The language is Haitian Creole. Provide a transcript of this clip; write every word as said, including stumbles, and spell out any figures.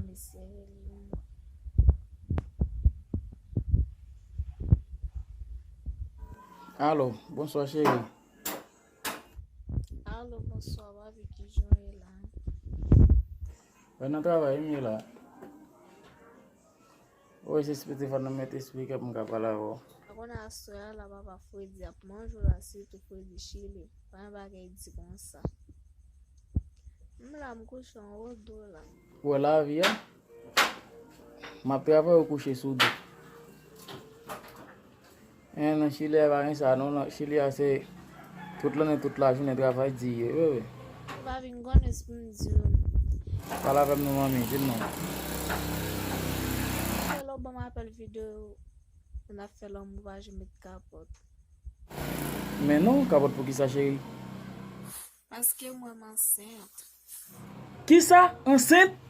Mesye rele m. Alo, bonswa cheri. Alo, bonswa, papi, kijan w ye la? Mwen nan travay, m ye la. Wi, se telefòn nan mete speaker pou m ka pale avè w. A konnen aswè a la, papa, fredi ap manje w la, sitou fredi chili. Pa gen bagay di konsa. M la, m kouche anwo do la. Ou wè lavi a? M ap travay ou kouche sou do. En, nan Chili a pa gen sa non. Nan Chili a se tout lannen, tout lajounen travay di ye, wi, wi. Ou pa vin konnen si pou m di w. Pale avè m non, manmi, di m non. Apre lè w ban m apèl videyo, n ap fè lanmou, pa janm met kapòt. Men non, kapòt pou kisa, cheri? Paske mwen m ansent. Kisa? Ansent?